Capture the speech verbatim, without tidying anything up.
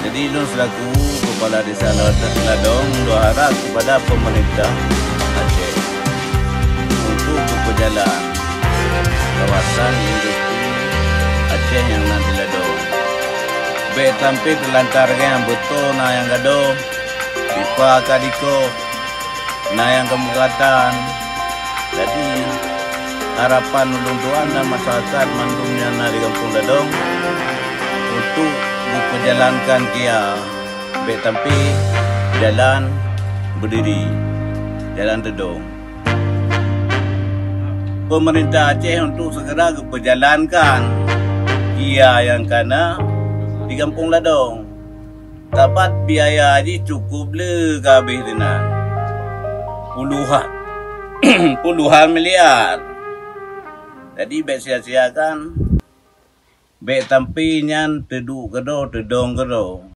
Jadi, lôn selaku Kepala Desa Lad-, Ladong, lôn harap kepada pemerintah Aceh untuk geupeujalanan kawasan industri Aceh nyang na di Ladong. Bèk sampé teulantar nyang beutôi na nyang gadôh, pipa ka dikoh, na nyang keumugatan. Jadi, harapan ulôn tuan dan masyarakat mandum nyang na di Gampông Ladong untuk geupeujalanan kia, bèk sampé jalan beudiri, jalan teudong. Pemerintah Aceh untuk segera geupeujalankan kia nyang ka na di Gampông Ladong. Sabab biaya jih cukup le ka habéh dinan. Puluhan, puluhan miliar. Jadi, bèk sia-siakan. Bèk sampé nyan teuduek keudroe, teudong keudroe.